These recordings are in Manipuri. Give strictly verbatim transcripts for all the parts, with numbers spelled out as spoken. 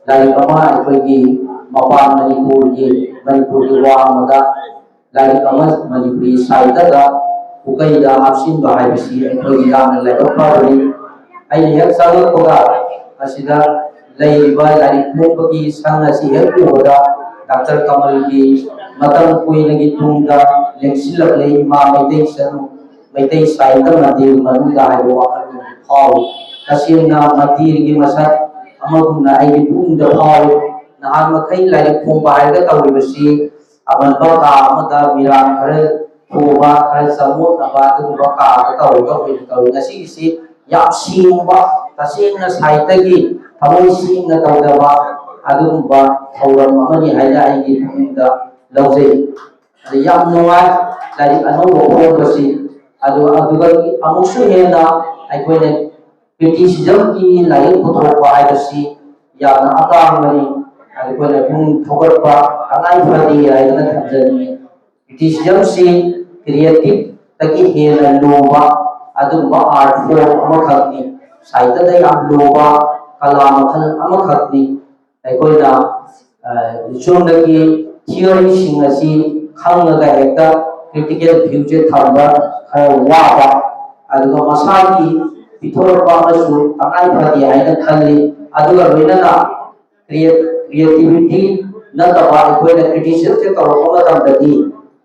ꯂꯥꯏꯔꯤꯛ ꯑꯃ ꯑꯩꯈꯣꯏꯒꯤ ꯃꯄꯥꯟ ꯃꯅꯤꯄꯨꯔꯒꯤ ꯃꯅꯤꯄꯨꯔꯒꯤ ꯋꯥꯡꯃꯗ ꯂꯥꯏꯔꯤꯛ ꯑꯃ ꯃꯅꯤꯄꯨꯔꯤ ꯁꯥꯍꯤꯇ꯭ꯌꯗ ꯄꯨꯀꯩꯗ ꯍꯥꯞꯆꯤꯟꯕ ꯍꯥꯏꯕꯁꯤ ꯑꯩꯈꯣꯏꯒꯤ ꯌꯥꯝꯅ ꯂꯥꯏꯕꯛ ꯐꯕꯅꯤ꯫ ꯑꯩꯅ ꯍꯦꯛ ꯆꯪꯂꯛꯄꯒ ꯑꯁꯤꯗ ꯂꯩꯔꯤꯕ ꯂꯥꯏꯔꯤꯛ ꯐꯣꯡꯕꯒꯤ ꯁꯪ ꯑꯁꯤ ꯍꯦꯛ ꯎꯕꯗ ꯗꯥꯛꯇꯔ ꯀꯃꯜꯒꯤ ꯃꯇꯝ ꯀꯨꯏꯅꯒꯤ ꯇꯨꯡꯗ ꯂꯦꯡꯁꯤꯜꯂꯛꯂꯦ ꯏꯃꯥ ꯃꯩꯇꯩ ꯆꯅꯨ ꯃꯩꯇꯩ ꯁꯥꯍꯤꯇ꯭ꯌ ꯃꯟꯗꯤꯔ ꯃꯅꯨꯡꯗ ꯍꯥꯏꯕ ꯋꯥꯈꯜꯂꯣꯟ ꯐꯥꯎꯏ꯫ ꯇꯁꯦꯡꯅ ꯃꯟꯗꯤꯔꯒꯤ ꯃꯁꯛ ꯑꯃꯒꯨꯝꯅ ꯑꯩꯒꯤ ꯄꯨꯛꯅꯤꯡꯗ ꯐꯥꯎꯏ꯫ ꯅꯍꯥꯟ ꯃꯈꯩ ꯂꯥꯏꯔꯤꯛ ꯐꯣꯡꯕ ꯍꯥꯏꯔꯒ ꯇꯧꯔꯤꯕꯁꯤ ꯑꯃꯟꯕ ꯀꯥ ꯑꯃꯗ ꯃꯤꯔꯥꯡ ꯈꯔ ꯊꯣꯡꯕ, ꯈꯔ ꯆꯃꯣꯠꯅꯕ ꯑꯗꯨꯒꯨꯝꯕ ꯀꯥꯗ ꯇꯧꯔꯒ ꯑꯣꯏꯅ ꯇꯧꯏ꯫ ꯉꯁꯤꯒꯤꯁꯤ ꯌꯥꯝ ꯁꯦꯡꯕ, ꯇꯁꯦꯡꯅ ꯁꯥꯍꯤꯇ꯭ꯌꯒꯤ ꯊꯃꯣꯏ ꯁꯦꯡꯅ ꯇꯧꯖꯕ ꯑꯗꯨꯒꯨꯝꯕ ꯊꯧꯔꯝ ꯑꯃꯅꯤ ꯍꯥꯏꯅ ꯑꯩꯒꯤ ꯄꯨꯛꯅꯤꯡꯗ ꯂꯧꯖꯩ꯫ ꯑꯗ ꯌꯥꯝ ꯅꯨꯡꯉꯥꯏ ꯂꯥꯏꯔꯤꯛ ꯑꯅꯧꯕ ꯐꯣꯡꯕꯁꯤ꯫ ꯑꯗꯨ ꯑꯗꯨꯒ ꯑꯃꯨꯛꯁꯨ ꯍꯦꯟꯅ ꯑꯩꯈꯣꯏꯅ criticismꯒꯤ ꯂꯥꯏꯔꯤꯛ ꯄꯨꯊꯣꯛꯄ ꯍꯥꯏꯕꯁꯤ ꯌꯥꯝꯅ ꯑꯇꯥꯡꯕꯅꯤ꯫ ꯑꯩꯈꯣꯏꯅ ꯄꯨꯛꯅꯤꯡ ꯊꯧꯒꯠꯄ ꯇꯉꯥꯏ ꯐꯗꯦ ꯍꯥꯏꯗꯨꯅ ꯊꯝꯖꯅꯤꯡꯉꯤ꯫ Criticismꯁꯤ creativeꯇꯒꯤ ꯍꯦꯟꯅ ꯂꯨꯕ ꯑꯗꯨꯒꯨꯝꯕ art form ꯑꯃꯈꯛꯅꯤ꯫ ꯁꯥꯍꯤꯇ꯭ꯌꯗ ꯌꯥꯝ ꯂꯨꯕ ꯀꯂꯥ ꯃꯈꯜ ꯑꯃꯈꯛꯅꯤ꯫ ꯑꯩꯈꯣꯏꯅ ꯆꯨꯝꯅꯒꯤ theoryꯁꯤꯡ ꯑꯁꯤ ꯈꯪꯉꯒ ꯍꯦꯛꯇ critical viewꯁꯦ ꯊꯝꯕ ꯈꯔ ꯋꯥꯕ, ꯑꯗꯨꯒ ꯃꯁꯥꯒꯤ ꯄꯤꯊꯣꯔꯛꯄ ꯑꯃꯁꯨ ꯇꯉꯥꯏ ꯐꯗꯦ ꯍꯥꯏꯅ ꯈꯜꯂꯤ꯫ ꯑꯗꯨꯒ ꯂꯣꯏꯅꯅ creativity ꯅꯠꯇꯕ ꯑꯩꯈꯣꯏꯅ criticismꯁꯦ ꯇꯧꯔꯛꯄ ꯃꯇꯝꯗꯗꯤ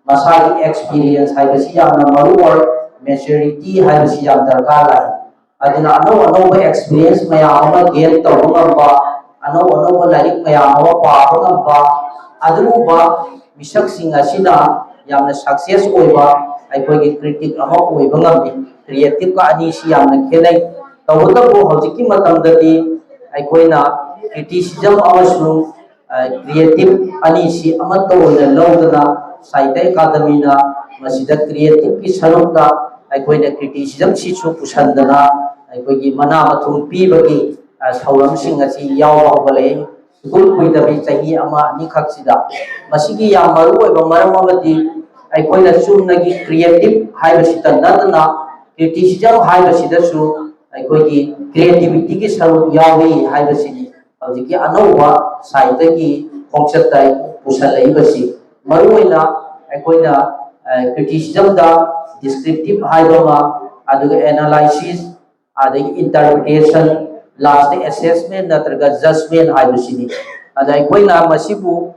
ꯃꯁꯥꯒꯤ experience ꯍꯥꯏꯕꯁꯤ ꯌꯥꯝꯅ ꯃꯔꯨ ꯑꯣꯏ, maturity ꯍꯥꯏꯕꯁꯤ ꯌꯥꯝ ꯗꯔꯀꯥꯔ ꯂꯥꯛꯏ꯫ ꯑꯗꯨꯅ ꯑꯅꯧ ꯑꯅꯧꯕ experience ꯃꯌꯥꯝ ꯑꯃ gain ꯇꯧꯕ ꯉꯝꯕ, ꯑꯅꯧ ꯑꯅꯧꯕ ꯂꯥꯏꯔꯤꯛ ꯃꯌꯥꯝ ꯑꯃ ꯄꯥꯕ ꯉꯝꯕ, ꯑꯗꯨꯒꯨꯝꯕ ꯃꯤꯁꯛꯁꯤꯡ ꯑꯁꯤꯅ ꯌꯥꯝꯅ success ꯑꯣꯏꯕ ꯑꯩꯈꯣꯏꯒꯤ critic ꯑꯃ ꯑꯣꯏꯕ ꯉꯝꯃꯤ꯫ Creativeꯀ ꯑꯅꯤꯁꯤ ꯌꯥꯝꯅ ꯈꯦꯠꯅꯩ꯫ ꯇꯧꯕꯇꯕꯨ ꯍꯧꯖꯤꯛꯀꯤ ꯃꯇꯝꯗꯗꯤ ꯑꯩꯈꯣꯏꯅ criticism ꯑꯃꯁꯨꯡ creative ꯑꯅꯤꯁꯤ ꯑꯃꯠꯇ ꯑꯣꯏꯅ ꯂꯧꯗꯅ ꯁꯥꯍꯤꯇ꯭ꯌ ꯑꯦꯀꯥꯗꯃꯤꯅ ꯃꯁꯤꯗ creativeꯀꯤ ꯁꯔꯨꯛꯇ ꯑꯩꯈꯣꯏꯅ criticismꯁꯤꯁꯨ ꯄꯨꯁꯟꯗꯅ ꯑꯩꯈꯣꯏꯒꯤ ꯃꯅꯥ ꯃꯊꯨꯝ ꯄꯤꯕꯒꯤ ꯊꯧꯔꯝꯁꯤꯡ ꯑꯁꯤ ꯌꯥꯎꯕ ꯍꯧꯒꯠꯂꯛꯏ꯫ ꯏꯀꯨꯏ ꯀꯨꯏꯗꯕꯤ ꯆꯍꯤ ꯑꯃ ꯑꯅꯤꯈꯛꯁꯤꯗ꯫ ꯃꯁꯤꯒꯤ ꯌꯥꯝ ꯃꯔꯨ ꯑꯣꯏꯕ ꯃꯔꯝ ꯑꯃꯗꯤ ꯑꯩꯈꯣꯏꯅ ꯆꯨꯝꯅꯒꯤ creative ꯍꯥꯏꯕꯁꯤꯇ ꯅꯠꯇꯅ criticism ꯍꯥꯏꯕꯁꯤꯗꯁꯨ ꯑꯩꯈꯣꯏꯒꯤ creativityꯒꯤ ꯁꯔꯨꯛ ꯌꯥꯎꯏ ꯍꯥꯏꯕꯁꯤꯅꯤ꯫ ꯍꯧꯖꯤꯛꯀꯤ ꯑꯅꯧꯕ ꯁꯥꯍꯤꯇ꯭ꯌꯒꯤ ꯈꯣꯡꯆꯠꯇ ꯄꯨꯁꯜꯂꯛꯏꯕꯁꯤ꯫ ꯃꯔꯨꯑꯣꯏꯅ ꯑꯩꯈꯣꯏꯅ ꯀ꯭ꯔꯤꯇꯤꯁꯤꯖꯝꯗ ꯗꯤꯁꯀ꯭ꯔꯤꯞꯇꯤꯞ ꯍꯥꯏꯕ ꯑꯃ, ꯑꯗꯨꯒ ꯑꯦꯅꯥꯂꯥꯏꯁꯤꯁ, ꯑꯗꯒꯤ ꯏꯟꯇꯔꯄ꯭ꯔꯤꯇꯦꯁꯟ, ꯂꯥꯁꯇ ꯑꯦꯁꯦꯁꯃꯦꯟ ꯅꯠꯇ꯭ꯔꯒ ꯖꯁꯃꯦꯟ ꯍꯥꯏꯕꯁꯤꯅꯤ꯫ ꯑꯗ ꯑꯩꯈꯣꯏꯅ ꯃꯁꯤꯕꯨ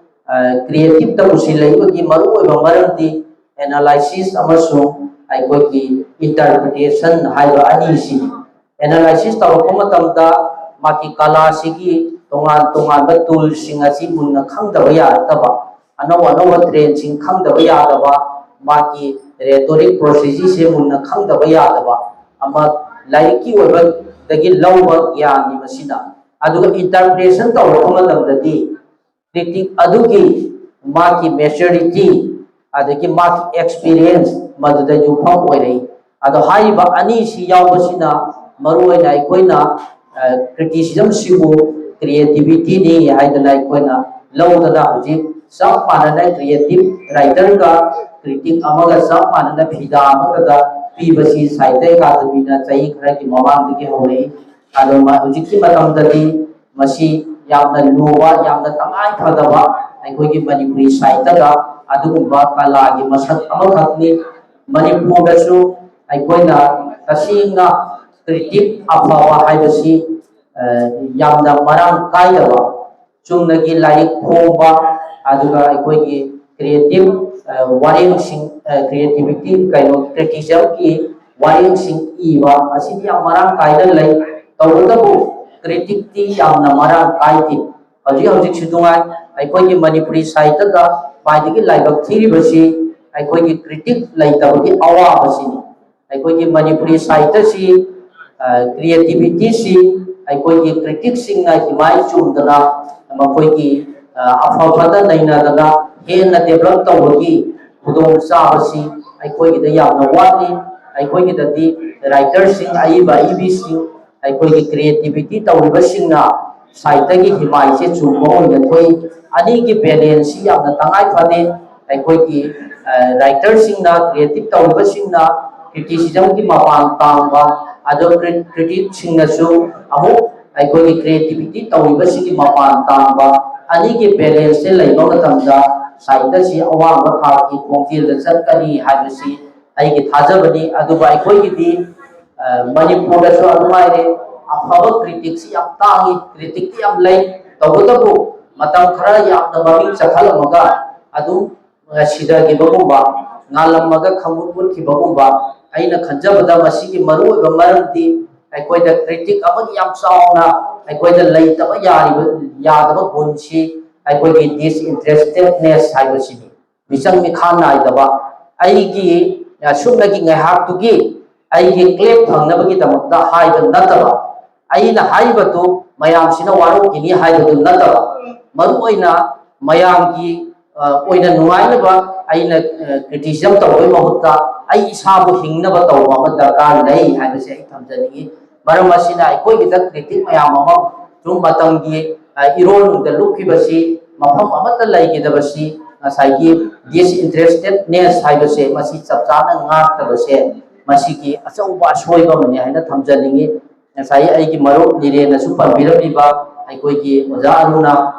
ꯀ꯭ꯔꯤꯌꯦꯇꯤꯞꯇ ꯄꯨꯁꯤꯜꯂꯛꯏꯕꯒꯤ ꯃꯔꯨꯑꯣꯏꯕ ꯃꯔꯝꯗꯤ ꯑꯦꯅꯥꯂꯥꯏꯁꯤꯁ ꯑꯃꯁꯨꯡ ꯑꯩꯈꯣꯏꯒꯤ ꯏꯟꯇꯔꯄ꯭ꯔꯤꯇꯦꯁꯟ ꯍꯥꯏꯕ ꯑꯅꯤꯁꯤꯅꯤ꯫ ꯑꯦꯅꯥꯂꯥꯏꯁꯤꯁ ꯇꯧꯔꯛꯄ ꯃꯇꯝꯗ ꯃꯥꯒꯤ ꯀꯂꯥꯁꯤꯒꯤ ꯇꯣꯉꯥꯟ ꯇꯣꯉꯥꯟꯕ ꯇꯨꯜꯁꯤꯡ ꯑꯁꯤ ꯃꯨꯟꯅ ꯈꯪꯗꯕ ꯌꯥꯔꯛꯇꯕ, ꯑꯅꯧ ꯑꯅꯧꯕ ꯇ꯭ꯔꯦꯟꯁꯤꯡ ꯈꯪꯗꯕ ꯌꯥꯗꯕ, ꯃꯥꯒꯤ ꯔꯦꯇꯣꯔꯤꯛ ꯄ꯭ꯔꯣꯁꯤꯖꯤꯁꯦ ꯃꯨꯟꯅ ꯈꯪꯗꯕ ꯌꯥꯗꯕ ꯑꯃ, ꯂꯥꯏꯔꯤꯛꯀꯤ ꯑꯣꯏꯕꯗꯒꯤ ꯂꯧꯕ ꯒ꯭ꯌꯥꯟꯅꯤ ꯃꯁꯤꯅ꯫ ꯑꯗꯨꯒ ꯏꯟꯇꯔꯄ꯭ꯔꯤꯇꯦꯁꯟ ꯇꯧꯔꯛꯄ ꯃꯇꯝꯗꯗꯤ ꯀ꯭ꯔꯤꯇꯤꯛ ꯑꯗꯨꯒꯤ ꯃꯥꯒꯤ ꯃꯦꯆꯨꯔꯤꯇꯤ, ꯑꯗꯒꯤ ꯃꯥꯒꯤ ꯑꯦꯛꯁꯄꯤꯔꯤꯌꯦꯟꯁ, ꯃꯗꯨꯗ ꯌꯨꯝꯐꯝ ꯑꯣꯏꯔꯛꯏ꯫ ꯑꯗꯣ ꯍꯥꯏꯔꯤꯕ ꯑꯅꯤꯁꯤ ꯌꯥꯎꯕꯁꯤꯅ ꯃꯔꯨꯑꯣꯏꯅ ꯑꯩꯈꯣꯏꯅ ꯀ꯭ꯔꯤꯇꯤꯁꯤꯖꯝꯁꯤꯕꯨ ꯀ꯭ꯔꯤꯌꯦꯇꯤꯕꯤꯇꯤꯅꯤ ꯍꯥꯏꯗꯅ ꯑꯩꯈꯣꯏꯅ ꯂꯧꯗꯅ ꯍꯧꯖꯤꯛ ꯆꯞ ꯃꯥꯟꯅꯅ ꯀ꯭ꯔꯤꯌꯦꯇꯤꯞ ꯔꯥꯏꯇꯔꯒ ꯀ꯭ꯔꯤꯇꯤꯛ ꯑꯃꯒ ꯆꯞ ꯃꯥꯟꯅꯅ ꯐꯤꯗꯥ ꯑꯃꯠꯇꯗ ꯄꯤꯕꯁꯤ ꯁꯥꯍꯤꯇ꯭ꯌ ꯑꯦꯀꯥꯗꯃꯤꯅ ꯆꯍꯤ ꯈꯔꯒꯤ ꯃꯃꯥꯡꯗꯒꯤ ꯍꯧꯔꯛꯏ꯫ ꯑꯗꯣ ꯃ-, ꯍꯧꯖꯤꯛꯀꯤ ꯃꯇꯝꯗꯗꯤ ꯃꯁꯤ ꯌꯥꯝꯅ ꯂꯨꯕ, ꯌꯥꯝꯅ ꯇꯉꯥꯏ ꯐꯗꯕ ꯑꯩꯈꯣꯏꯒꯤ ꯃꯅꯤꯄꯨꯔꯤ ꯁꯥꯍꯤꯇ꯭ꯌꯗ ꯑꯗꯨꯒꯨꯝꯕ ꯀꯂꯥꯒꯤ ꯃꯁꯛ ꯑꯃꯈꯛꯅꯤ꯫ ꯃꯅꯤꯄꯨꯔꯗꯁꯨ ꯑꯩꯈꯣꯏꯅ ꯇꯁꯦꯡꯅ ꯀ꯭ꯔꯤꯇꯤꯛ ꯑꯐꯕ ꯍꯥꯏꯕꯁꯤ, ꯑ, ꯌꯥꯝꯅ ꯃꯔꯥꯡ ꯀꯥꯏꯗꯕ, ꯆꯨꯝꯅꯒꯤ ꯂꯥꯏꯔꯤꯛ ꯐꯣꯡꯕ, ꯑꯗꯨꯒ ꯑꯩꯈꯣꯏꯒꯤ ꯀ꯭ꯔꯤꯌꯦꯇꯤꯞ, ꯑ, ꯋꯥꯔꯦꯡꯁꯤꯡ, ꯑ, ꯀ꯭ꯔꯤꯌꯦꯇꯤꯕꯤꯇꯤ, ꯀꯩꯅꯣ, ꯀ꯭ꯔꯤꯇꯤꯁꯤꯖꯝꯒꯤ ꯋꯥꯔꯦꯡꯁꯤꯡ ꯏꯕ ꯑꯁꯤꯗꯤ ꯌꯥꯝ ꯃꯔꯥꯡ ꯀꯥꯏꯅ ꯂꯩ꯫ ꯇꯧꯕꯇꯕꯨ ꯀ꯭ꯔꯤꯇꯤꯛꯇꯤ ꯌꯥꯝꯅ ꯃꯔꯥꯡ ꯀꯥꯏꯗꯦ꯫ ꯍꯧꯖꯤꯛ ꯍꯧꯖꯤꯛꯁꯨ ꯅꯨꯡꯉꯥꯏ, ꯑꯩꯈꯣꯏꯒꯤ ꯃꯅꯤꯄꯨꯔꯤ ꯁꯥꯍꯤꯇ꯭ꯌꯗ ꯈ꯭ꯋꯥꯏꯗꯒꯤ ꯂꯥꯏꯕꯛ ꯊꯤꯔꯤꯕꯁꯤ ꯑꯩꯈꯣꯏꯒꯤ ꯀ꯭ꯔꯤꯇꯤꯛ ꯂꯩꯇꯕꯒꯤ ꯑꯋꯥꯕꯁꯤꯅꯤ꯫ ꯑꯩꯈꯣꯏꯒꯤ ꯃꯅꯤꯄꯨꯔꯤ ꯁꯥꯍꯤꯇ꯭ꯌꯁꯤ, ꯑ, ꯀ꯭ꯔꯤꯌꯦꯇꯤꯕꯤꯇꯤꯁꯤ ꯑꯩꯈꯣꯏꯒꯤ ꯀ꯭ꯔꯤꯇꯤꯛꯁꯤꯡꯅ ꯍꯤꯃꯥꯏ ꯆꯨꯝꯗꯅ ꯃꯈꯣꯏꯒꯤ, ꯑ, ꯑꯐ ꯐꯠꯇ ꯅꯩꯅꯗꯅ ꯍꯦꯟꯅ ꯗꯦꯕꯂꯞ ꯇꯧꯕꯒꯤ ꯈꯨꯗꯣꯡꯆꯥꯕꯁꯤ ꯑꯩꯈꯣꯏꯒꯤꯗ ꯌꯥꯝꯅ ꯋꯥꯠꯂꯤ꯫ ꯑꯩꯈꯣꯏꯒꯤꯗꯗꯤ ꯔꯥꯏꯇꯔꯁꯤꯡ, ꯑꯏꯕ ꯑꯏꯕꯤꯁꯤꯡ, ꯑꯩꯈꯣꯏꯒꯤ ꯀ꯭ꯔꯤꯌꯦꯇꯤꯕꯤꯇꯤ ꯇꯧꯔꯤꯕꯁꯤꯡꯅ ꯁꯥꯍꯤꯇ꯭ꯌꯒꯤ ꯍꯤꯃꯥꯏꯁꯦ ꯆꯨꯝꯕ ꯑꯣꯏꯅ ꯊꯣꯛꯏ꯫ ꯑꯅꯤꯒꯤ ꯕꯦꯂꯦꯟꯁꯁꯤ ꯌꯥꯝꯅ ꯇꯉꯥꯏ ꯐꯗꯦ꯫ ꯑꯩꯈꯣꯏꯒꯤ, ꯑ, ꯔꯥꯏꯇꯔꯁꯤꯡꯅ, ꯀ꯭ꯔꯤꯌꯦꯇꯤꯞ ꯇꯧꯔꯤꯕꯁꯤꯡꯅ ꯀ꯭ꯔꯤꯇꯤꯁꯤꯖꯝꯒꯤ ꯃꯄꯥꯟ ꯇꯥꯡꯕ, ꯑꯗꯣ ꯀ꯭ꯔꯤ-, ꯀ꯭ꯔꯤꯇꯤꯛꯁꯤꯡꯅꯁꯨ ꯑꯃꯨꯛ ꯑꯩꯈꯣꯏꯒꯤ ꯀ꯭ꯔꯤꯌꯦꯇꯤꯕꯤꯇꯤ ꯇꯧꯔꯤꯕꯁꯤꯒꯤ ꯃꯄꯥꯟ ꯇꯥꯡꯕ ꯑꯅꯤꯒꯤ ꯕꯦꯂꯦꯟꯁꯁꯦ ꯂꯩꯕ ꯃꯇꯝꯗ ꯁꯥꯍꯤꯇ꯭ꯌꯁꯤ ꯑꯋꯥꯡꯕ ꯊꯥꯛꯀꯤ ꯈꯣꯡꯖꯦꯜꯗ ꯆꯠꯀꯅꯤ ꯍꯥꯏꯕꯁꯤ ꯑꯩꯒꯤ ꯊꯥꯖꯕꯅꯤ꯫ ꯑꯗꯨꯒ ꯑꯩꯈꯣꯏꯒꯤꯗꯤ ꯃꯅꯤꯄꯨꯔꯗꯁꯨ ꯑꯗꯨꯃꯥꯏꯅ ꯑꯐꯕ ꯀ꯭ꯔꯤꯇꯤꯛꯁꯤ ꯌꯥꯝ ꯇꯥꯡꯏ, ꯀ꯭ꯔꯤꯇꯤꯛꯇꯤ ꯌꯥꯝ ꯂꯩ꯫ ꯇꯧꯕꯇꯕꯨ ꯃꯇꯝ ꯈꯔ ꯌꯥꯝꯅ ꯃꯃꯤꯡ ꯆꯠꯊꯠꯂꯝꯃꯒ ꯑꯗꯨꯝ ꯁꯤꯊꯈꯤꯕꯒꯨꯝꯕ, ꯉꯥꯜꯂꯝꯃꯒ ꯈꯪꯃꯨꯠ ꯃꯨꯠꯈꯤꯕꯒꯨꯝꯕ꯫ ꯑꯩꯅ ꯈꯟꯖꯕꯗ ꯃꯁꯤꯒꯤ ꯃꯔꯨꯑꯣꯏꯕ ꯃꯔꯝꯗꯤ ꯑꯩꯈꯣꯏꯗ ꯀ꯭ꯔꯤꯇꯤꯛ ꯑꯃꯒꯤ ꯌꯥꯝ ꯆꯥꯎꯅ ꯑꯩꯈꯣꯏꯗ ꯂꯩꯇꯕ ꯌꯥꯔꯤꯕ, ꯌꯥꯗꯕ ꯒꯨꯟꯁꯤ ꯑꯩꯈꯣꯏꯒꯤ ꯗꯤꯁꯏꯟꯇꯔꯦꯁꯇꯦꯠꯅꯦꯁ ꯍꯥꯏꯕꯁꯤꯅꯤ꯫ ꯃꯤꯆꯪ ꯃꯤꯈꯥ ꯅꯥꯏꯗꯕ, ꯑꯩꯒꯤ ꯁꯨꯞꯅꯒꯤ ꯉꯥꯏꯍꯥꯛꯇꯨꯒꯤ ꯑꯩꯒꯤ ꯀ꯭ꯂꯦꯞ ꯐꯪꯅꯕꯒꯤꯗꯃꯛꯇ ꯍꯥꯏꯕ ꯅꯠꯇꯕ, ꯑꯩꯅ ꯍꯥꯏꯔꯤꯕꯗꯨ ꯃꯌꯥꯝꯁꯤꯅ ꯋꯥꯔꯧꯈꯤꯅꯤ ꯍꯥꯏꯕꯗꯨ ꯅꯠꯇꯕ, ꯃꯔꯨꯑꯣꯏꯅ ꯃꯌꯥꯝꯒꯤ ꯑꯣꯏꯅ ꯅꯨꯡꯉꯥꯏꯅꯕ ꯑꯩꯅ ꯀ꯭ꯔꯤꯇꯤꯁꯤꯖꯝ ꯇꯧꯕꯒꯤ ꯃꯍꯨꯠꯇ ꯑꯩ ꯏꯁꯥꯕꯨ ꯍꯤꯡꯅꯕ ꯇꯧꯕ ꯑꯃ ꯗꯔꯀꯥꯔ ꯂꯩ ꯍꯥꯏꯕꯁꯦ ꯑꯩ ꯊꯝꯖꯅꯤꯡꯏ꯫ ꯃꯔꯝ ꯑꯁꯤꯅ ꯑꯩꯈꯣꯏꯒꯤꯗ ꯀ꯭ꯔꯤꯇꯤꯛ ꯃꯌꯥꯝ ꯑꯃ ꯁꯨꯝ ꯃꯇꯝꯒꯤ ꯏꯔꯣꯟꯗ ꯂꯨꯞꯈꯤꯕꯁꯤ, ꯃꯐꯝ ꯑꯃꯠꯇ ꯂꯩꯈꯤꯗꯕꯁꯤ, ꯉꯁꯥꯏꯒꯤ ꯗꯤꯁꯏꯟꯇꯔꯦꯁꯇꯦꯠꯅꯦꯁ ꯍꯥꯏꯕꯁꯦ ꯃꯁꯤ ꯆꯞ ꯆꯥꯅ ꯉꯥꯛꯇꯕꯁꯦ ꯃꯁꯤꯒꯤ ꯑꯆꯧꯕ ꯑꯁꯣꯏꯕ ꯑꯃꯅꯤ ꯍꯥꯏꯅ ꯊꯝꯖꯅꯤꯡꯏ꯫ ꯉꯁꯥꯏ ꯑꯩꯒꯤ ꯃꯔꯨꯞ ꯅꯤꯔꯦꯟꯅꯁꯨ ꯄꯟꯕꯤꯔꯝꯃꯤꯕ ꯑꯩꯈꯣꯏꯒꯤ ꯑꯣꯖꯥ ꯑꯔꯨꯅ,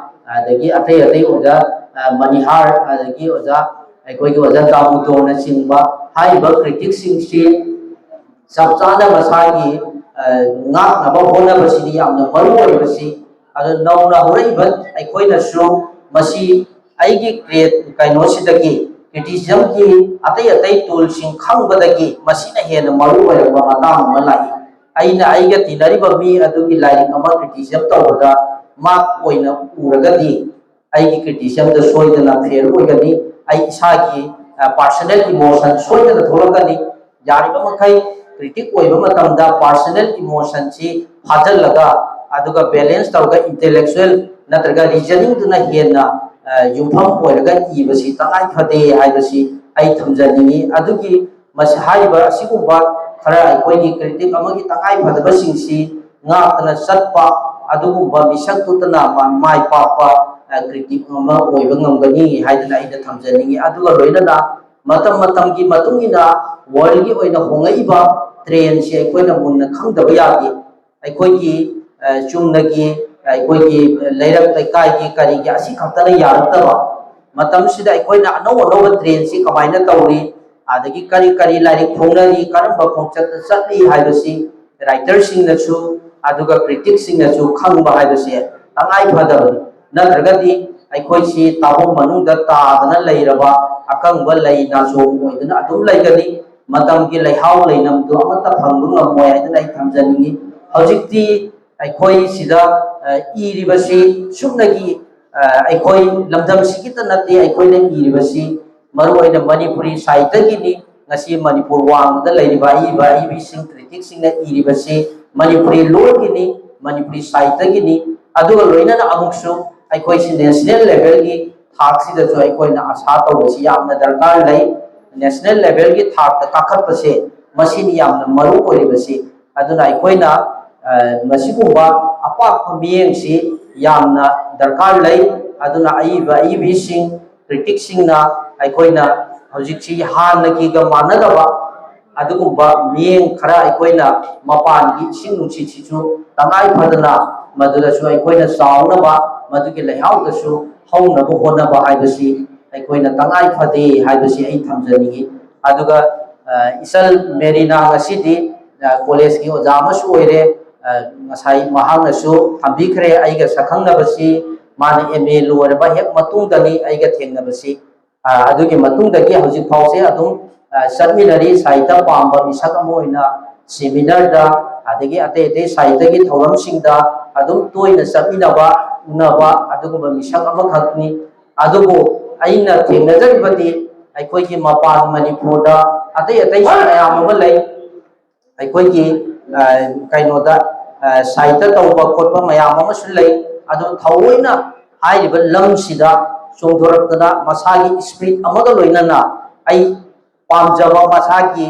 ꯑꯗꯒꯤ ꯑꯇꯩ ꯑꯇꯩ ꯑꯣꯖꯥ ꯃꯅꯤꯍꯥꯔ, ꯑꯗꯒꯤ ꯑꯣꯖꯥ ꯑꯩꯈꯣꯏꯒꯤ ꯑꯣꯖꯥ ꯗꯥꯃꯨꯗꯣꯔꯅꯆꯤꯡꯕ ꯍꯥꯏꯔꯤꯕ ꯀ꯭ꯔꯤꯇꯤꯛꯁꯤꯡꯁꯤ ꯆꯞ ꯆꯥꯅ ꯃꯁꯥꯒꯤ ꯉꯥꯛꯅꯕ ꯍꯣꯠꯅꯕꯁꯤꯗꯤ ꯌꯥꯝꯅ ꯃꯔꯨ ꯑꯣꯏꯕꯁꯤ꯫ ꯑꯗꯨ ꯅꯧꯅ ꯍꯧꯔꯛꯏꯕ ꯑꯩꯈꯣꯏꯅꯁꯨ ꯃꯁꯤ ꯑꯩꯒꯤ ꯀ꯭ꯔꯤꯌꯦꯠ ꯀꯩꯅꯣꯁꯤꯗꯒꯤ, ꯀ꯭ꯔꯤꯇꯤꯁꯤꯖꯝꯒꯤ ꯑꯇꯩ ꯑꯇꯩ ꯇꯨꯜꯁꯤꯡ ꯈꯪꯕꯗꯒꯤ ꯃꯁꯤꯅ ꯍꯦꯟꯅ ꯃꯔꯨ ꯑꯣꯏꯔꯛꯄ ꯃꯇꯥꯡ ꯑꯃ ꯂꯥꯛꯏ꯫ ꯑꯩꯅ ꯑꯩꯒ ꯇꯤꯟꯅꯔꯤꯕ ꯃꯤ ꯑꯗꯨꯒꯤ ꯂꯥꯏꯔꯤꯛ ꯑꯃ ꯀ꯭ꯔꯤꯇꯤꯁꯤꯖꯝ ꯇꯧꯕꯗ ꯃꯥꯔꯛ ꯑꯣꯏꯅ ꯎꯔꯒꯗꯤ ꯑꯩꯒꯤ ꯀ꯭ꯔꯤꯇꯤꯁꯤꯖꯝꯗ ꯁꯣꯏꯗꯅ ꯐꯦꯜ ꯑꯣꯏꯒꯅꯤ꯫ ꯑꯩ ꯏꯁꯥꯒꯤ ꯄꯥꯔꯁꯅꯦꯜ ꯏꯃꯣꯁꯟ ꯁꯣꯏꯗꯅ ꯊꯣꯛꯂꯛꯀꯅꯤ꯫ ꯌꯥꯔꯤꯕ ꯃꯈꯩ ꯀ꯭ꯔꯤꯇꯤꯛ ꯑꯣꯏꯕ ꯃꯇꯝꯗ ꯄꯥꯔꯁꯅꯦꯜ ꯏꯃꯣꯁꯟꯁꯤ ꯐꯥꯖꯤꯜꯂꯒ, ꯑꯗꯨꯒ ꯕꯦꯂꯦꯟꯁ ꯇꯧꯔꯒ ꯏꯟꯇꯦꯂꯦꯛꯆꯨꯋꯦꯜ ꯅꯠꯇ꯭ꯔꯒ ꯔꯤꯖꯅꯤꯡꯗꯨꯅ ꯍꯦꯟꯅ ꯌꯨꯝꯐꯝ ꯑꯣꯏꯔꯒ ꯏꯕꯁꯤ ꯇꯉꯥꯏ ꯐꯗꯦ ꯍꯥꯏꯕꯁꯤ ꯑꯩ ꯊꯝꯖꯅꯤꯡꯏ꯫ ꯑꯗꯨꯒꯤ ꯃꯁꯤ ꯍꯥꯏꯔꯤꯕ ꯑꯁꯤꯒꯨꯝꯕ ꯈꯔ ꯑꯩꯈꯣꯏꯒꯤ ꯀ꯭ꯔꯤꯇꯤꯛ ꯑꯃꯒꯤ ꯇꯉꯥꯏ ꯐꯗꯕꯁꯤꯡꯁꯤ ꯉꯥꯛꯇꯅ ꯆꯠꯄ ꯑꯗꯨꯒꯨꯝꯕ ꯃꯤꯁꯛꯇꯨꯇꯅ ꯃꯥꯏ ꯄꯥꯛꯄ ꯀ꯭ꯔꯤꯇꯤꯛ ꯑꯃ ꯑꯣꯏꯕ ꯉꯝꯒꯅꯤ ꯍꯥꯏꯗꯅ ꯑꯩꯅ ꯊꯝꯖꯅꯤꯡꯏ꯫ ꯑꯗꯨꯒ ꯂꯣꯏꯅꯅ ꯃꯇꯝ ꯃꯇꯝꯒꯤ ꯃꯇꯨꯡ ꯏꯟꯅ ꯋꯥꯔꯜꯒꯤ ꯑꯣꯏꯅ ꯍꯣꯡꯂꯛꯏꯕ ꯇ꯭ꯔꯦꯟꯁꯦ ꯑꯩꯈꯣꯏꯅ ꯃꯨꯟꯅ ꯈꯪꯗꯕ ꯌꯥꯗꯦ꯫ ꯑꯩꯈꯣꯏꯒꯤ ꯆꯨꯝꯅꯒꯤ ꯑꯩꯈꯣꯏꯒꯤ ꯂꯩꯔꯛ ꯂꯩꯀꯥꯏꯒꯤ ꯀꯔꯤꯒꯤ ꯑꯁꯤ ꯈꯛꯇꯅ ꯌꯥꯔꯛꯇꯕ ꯃꯇꯝꯁꯤꯗ ꯑꯩꯈꯣꯏꯅ ꯑꯅꯧ ꯑꯅꯧꯕ ꯇ꯭ꯔꯦꯟꯁꯤ ꯀꯃꯥꯏꯅ ꯇꯧꯔꯤ, ꯑꯗꯒꯤ ꯀꯔꯤ ꯀꯔꯤ ꯂꯥꯏꯔꯤꯛ ꯐꯣꯡꯅꯔꯤ, ꯀꯔꯝꯕ ꯈꯣꯡꯆꯠꯇ ꯆꯠꯂꯤ ꯍꯥꯏꯕꯁꯤ ꯔꯥꯏꯇꯔꯁꯤꯡꯅꯁꯨ ꯑꯗꯨꯒ ꯀ꯭ꯔꯤꯇꯤꯛꯁꯤꯡꯅꯁꯨ ꯈꯪꯕ ꯍꯥꯏꯕꯁꯦ ꯇꯉꯥꯏ ꯐꯗꯕꯅꯤ꯫ ꯅꯠꯇ꯭ꯔꯒꯗꯤ ꯑꯩꯈꯣꯏꯁꯤ ꯇꯥꯐꯝ ꯃꯅꯨꯡꯗ ꯇꯥꯗꯅ ꯂꯩꯔꯕ ꯑꯀꯪꯕ ꯂꯩ ꯅꯥꯆꯣꯝ ꯑꯣꯏꯗꯨꯅ ꯑꯗꯨꯝ ꯂꯩꯒꯅꯤ꯫ ꯃꯇꯝꯒꯤ ꯂꯩꯍꯥꯎ ꯂꯩꯅꯝꯗꯨ ꯑꯃꯠꯇ ꯐꯪꯕ ꯉꯝꯃꯣꯏ ꯍꯥꯏꯗꯅ ꯑꯩ ꯊꯝꯖꯅꯤꯡꯏ꯫ ꯍꯧꯖꯤꯛꯇꯤ ꯑꯩꯈꯣꯏ ꯁꯤꯗ ꯏꯔꯤꯕꯁꯤ ꯁꯨꯞꯅꯒꯤ ꯑꯩꯈꯣꯏ ꯂꯝꯗꯝꯁꯤꯒꯤꯇ ꯅꯠꯇꯦ꯫ ꯑꯩꯈꯣꯏꯅ ꯏꯔꯤꯕꯁꯤ ꯃꯔꯨꯑꯣꯏꯅ ꯃꯅꯤꯄꯨꯔꯤ ꯁꯥꯍꯤꯇ꯭ꯌꯒꯤꯅꯤ꯫ ꯉꯁꯤ ꯃꯅꯤꯄꯨꯔ ꯋꯥꯡꯃꯗ ꯂꯩꯔꯤꯕ ꯑꯏꯕ ꯑꯏꯕꯤꯁꯤꯡ, ꯀ꯭ꯔꯤꯇꯤꯛꯁꯤꯡꯅ ꯏꯔꯤꯕꯁꯤ ꯃꯅꯤꯄꯨꯔꯤ ꯂꯣꯟꯒꯤꯅꯤ, ꯃꯅꯤꯄꯨꯔꯤ ꯁꯥꯍꯤꯇ꯭ꯌꯒꯤꯅꯤ꯫ ꯑꯗꯨꯒ ꯂꯣꯏꯅꯅ ꯑꯃꯨꯛꯁꯨ ꯑꯩꯈꯣꯏꯁꯤ ꯅꯦꯁꯅꯦꯜ ꯂꯦꯚꯦꯜꯒꯤ ꯊꯥꯛꯁꯤꯗꯁꯨ ꯑꯩꯈꯣꯏꯅ ꯑꯁꯥ ꯇꯧꯕꯁꯤ ꯌꯥꯝꯅ ꯗꯔꯀꯥꯔ ꯂꯩ꯫ ꯅꯦꯁꯅꯦꯜ ꯂꯦꯚꯦꯜꯒꯤ ꯊꯥꯛꯇ ꯀꯥꯈꯠꯄꯁꯦ ꯃꯁꯤꯅꯤ ꯌꯥꯝꯅ ꯃꯔꯨ ꯑꯣꯏꯔꯤꯕꯁꯤ꯫ ꯑꯗꯨꯅ ꯑꯩꯈꯣꯏꯅ ꯃꯁꯤꯒꯨꯝꯕ ꯑꯄꯥꯛꯄ ꯃꯤꯠꯌꯦꯡꯁꯤ ꯌꯥꯝꯅ ꯗꯔꯀꯥꯔ ꯂꯩ꯫ ꯑꯗꯨꯅ ꯑꯏꯕ ꯑꯏꯕꯤꯁꯤꯡ, ꯀ꯭ꯔꯤꯇꯤꯛꯁꯤꯡꯅ ꯑꯩꯈꯣꯏꯅ ꯍꯧꯖꯤꯛꯁꯤ ꯍꯥꯟꯅꯒꯤꯒ ꯃꯥꯟꯅꯗꯕ ꯑꯗꯨꯒꯨꯝꯕ ꯃꯤꯠꯌꯦꯡ ꯈꯔ ꯑꯩꯈꯣꯏꯅ ꯃꯄꯥꯟꯒꯤ ꯏꯁꯤꯡ ꯅꯨꯡꯁꯤꯠꯁꯤꯁꯨ ꯇꯉꯥꯏ ꯐꯗꯅ ꯃꯗꯨꯗꯁꯨ ꯑꯩꯈꯣꯏꯅ ꯆꯥꯎꯅꯕ, ꯃꯗꯨꯒꯤ ꯂꯩꯍꯥꯎꯗꯁꯨ ꯍꯧꯅꯕ ꯍꯣꯠꯅꯕ ꯍꯥꯏꯕꯁꯤ ꯑꯩꯈꯣꯏꯅ ꯇꯉꯥꯏ ꯐꯗꯦ ꯍꯥꯏꯕꯁꯤ ꯑꯩ ꯊꯝꯖꯅꯤꯡꯏ꯫ ꯑꯗꯨꯒ ꯏꯆꯜ ꯃꯦꯔꯤꯅꯥ ꯉꯁꯤꯗꯤ ꯀꯣꯂꯦꯖꯀꯤ ꯑꯣꯖꯥ ꯑꯃꯁꯨ ꯑꯣꯏꯔꯦ꯫ ꯉꯁꯥꯏ ꯃꯍꯥꯛꯅꯁꯨ ꯊꯝꯕꯤꯈ꯭ꯔꯦ, ꯑꯩꯒ ꯁꯛꯈꯪꯅꯕꯁꯤ ꯃꯥꯅ ꯑꯦꯝ ꯑꯦ ꯂꯣꯏꯔꯕ ꯍꯦꯛ ꯃꯇꯨꯡꯗꯅꯤ ꯑꯩꯒ ꯊꯦꯡꯅꯕꯁꯤ꯫ ꯑꯗꯨꯒꯤ ꯃꯇꯨꯡꯗꯒꯤ ꯍꯧꯖꯤꯛ ꯐꯥꯎꯁꯦ ꯑꯗꯨꯝ ꯆꯠꯃꯤꯟꯅꯔꯤ꯫ ꯁꯥꯍꯤꯇ꯭ꯌ ꯄꯥꯝꯕ ꯃꯤꯁꯛ ꯑꯃ ꯑꯣꯏꯅ ꯁꯦꯃꯤꯅꯥꯔꯗ, ꯑꯗꯒꯤ ꯑꯇꯩ ꯑꯇꯩ ꯁꯥꯍꯤꯇ꯭ꯌꯒꯤ ꯊꯧꯔꯝꯁꯤꯡꯗ ꯑꯗꯨꯝ ꯇꯣꯏꯅ ꯆꯠꯃꯤꯟꯅꯕ, ꯎꯅꯕ ꯑꯗꯨꯒꯨꯝꯕ ꯃꯤꯁꯛ ꯑꯃꯈꯛꯅꯤ꯫ ꯑꯗꯨꯕꯨ ꯑꯩꯅ ꯊꯦꯡꯅꯖꯔꯤꯕꯗꯤ ꯑꯩꯈꯣꯏꯒꯤ ꯃꯄꯥꯟ ꯃꯅꯤꯄꯨꯔꯗ ꯑꯇꯩ ꯑꯇꯩꯁꯨ ꯃꯌꯥꯝ ꯑꯃ ꯂꯩ꯫ ꯑꯩꯈꯣꯏꯒꯤ ꯀꯩꯅꯣꯗ ꯁꯥꯍꯤꯇ꯭ꯌ ꯇꯧꯕ ꯈꯣꯠꯄ ꯃꯌꯥꯝ ꯑꯃꯁꯨ ꯂꯩ꯫ ꯑꯗꯨ ꯊꯑꯣꯏꯅ ꯍꯥꯏꯔꯤꯕ ꯂꯝꯁꯤꯗ ꯆꯣꯡꯊꯣꯔꯛꯇꯅ ꯃꯁꯥꯒꯤ ꯏꯁꯄꯤꯔꯤꯠ ꯑꯃꯒ ꯂꯣꯏꯅꯅ ꯑꯩ ꯄꯥꯝꯖꯕ ꯃꯁꯥꯒꯤ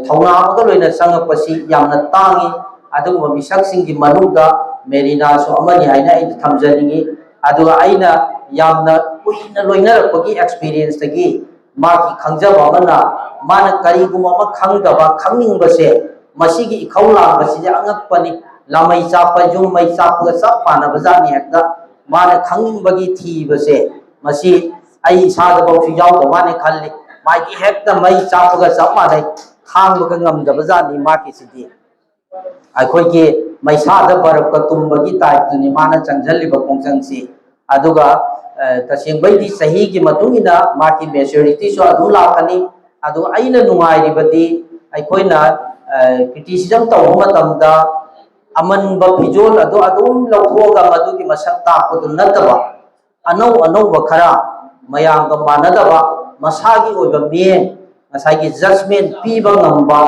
ꯊꯧꯅꯥ ꯑꯃꯒ ꯂꯣꯏꯅ ꯆꯪꯉꯛꯄꯁꯤ ꯌꯥꯝꯅ ꯇꯥꯡꯏ꯫ ꯑꯗꯨꯒꯨꯝꯕ ꯃꯤꯁꯛꯁꯤꯡꯒꯤ ꯃꯅꯨꯡꯗ ꯃꯦꯔꯤꯅꯥꯁꯨ ꯑꯃꯅꯤ ꯍꯥꯏꯅ ꯑꯩꯅ ꯊꯝꯖꯅꯤꯡꯏ꯫ ꯑꯗꯨꯒ ꯑꯩꯅ ꯌꯥꯝꯅ ꯀꯨꯏꯅ ꯂꯣꯏꯅꯔꯛꯄꯒꯤ ꯑꯦꯛꯁꯄꯤꯔꯤꯌꯦꯟꯁꯇꯒꯤ ꯃꯥꯒꯤ ꯈꯪꯖꯕ ꯑꯃꯅ, ꯃꯥꯅ ꯀꯔꯤꯒꯨꯝꯕ ꯑꯃ ꯈꯪꯗꯕ, ꯈꯪꯅꯤꯡꯕꯁꯦ, ꯃꯁꯤꯒꯤ ꯏꯈꯧ ꯂꯥꯡꯕꯁꯤꯗꯤ ꯑꯉꯛꯄꯅꯤ꯫ ꯂꯥꯃꯩ ꯆꯥꯛꯄ, ꯌꯨꯝ ꯃꯩ ꯆꯥꯛꯄꯒ ꯆꯞ ꯃꯥꯟꯅꯕꯖꯥꯠꯅꯤ꯫ ꯍꯦꯛꯇ ꯃꯥꯅ ꯈꯪꯅꯤꯡꯕꯒꯤ ꯊꯤꯕꯁꯦ, ꯃꯁꯤ ꯑꯩ ꯏꯁꯥꯗꯐꯥꯎꯁꯨ ꯌꯥꯎꯗ ꯃꯥꯅ ꯈꯜꯂꯤ꯫ ꯃꯥꯒꯤ ꯍꯦꯛꯇ ꯃꯩ ꯆꯥꯛꯄꯒ ꯆꯞ ꯃꯥꯟꯅꯩ, ꯈꯥꯡꯕꯒ ꯉꯝꯗꯕꯖꯥꯠꯅꯤ ꯃꯥꯒꯤꯁꯤꯗꯤ꯫ ꯑꯩꯈꯣꯏꯒꯤ ꯃꯩꯁꯥꯗ ꯕꯔꯞꯀ ꯇꯨꯝꯕꯒꯤ ꯇꯥꯏꯞꯇꯨꯅꯤ ꯃꯥꯅ ꯆꯪꯁꯤꯜꯂꯤꯕ ꯈꯣꯡꯆꯪꯁꯤ꯫ ꯑꯗꯨꯒ ꯑ, ꯇꯁꯦꯡꯕꯩꯗꯤ ꯆꯍꯤꯒꯤ ꯃꯇꯨꯡ ꯏꯟꯅ ꯃꯥꯒꯤ ꯃꯦꯆꯨꯔꯤꯇꯤꯁꯨ ꯑꯗꯨꯝ ꯂꯥꯛꯀꯅꯤ꯫ ꯑꯗꯨꯒ ꯑꯩꯅ ꯅꯨꯡꯉꯥꯏꯔꯤꯕꯗꯤ ꯑꯩꯈꯣꯏꯅ ꯀ꯭ꯔꯤꯇꯤꯁꯤꯖꯝ ꯇꯧꯕ ꯃꯇꯝꯗ ꯑꯃꯟꯕ ꯐꯤꯖꯣꯜ ꯑꯗꯨ ꯑꯗꯨꯝ ꯂꯧꯊꯣꯛꯑꯒ ꯃꯗꯨꯒꯤ ꯃꯁꯛ ꯇꯥꯛꯄꯗꯨ ꯅꯠꯇꯕ, ꯑꯅꯧ ꯑꯅꯧꯕ ꯈꯔ, ꯃꯌꯥꯝꯒ ꯃꯥꯟꯅꯗꯕ, ꯃꯁꯥꯒꯤ ꯑꯣꯏꯕ ꯃꯤꯠꯌꯦꯡ, ꯉꯁꯥꯏꯒꯤ ꯖꯁꯃꯦꯟ ꯄꯤꯕ ꯉꯝꯕ,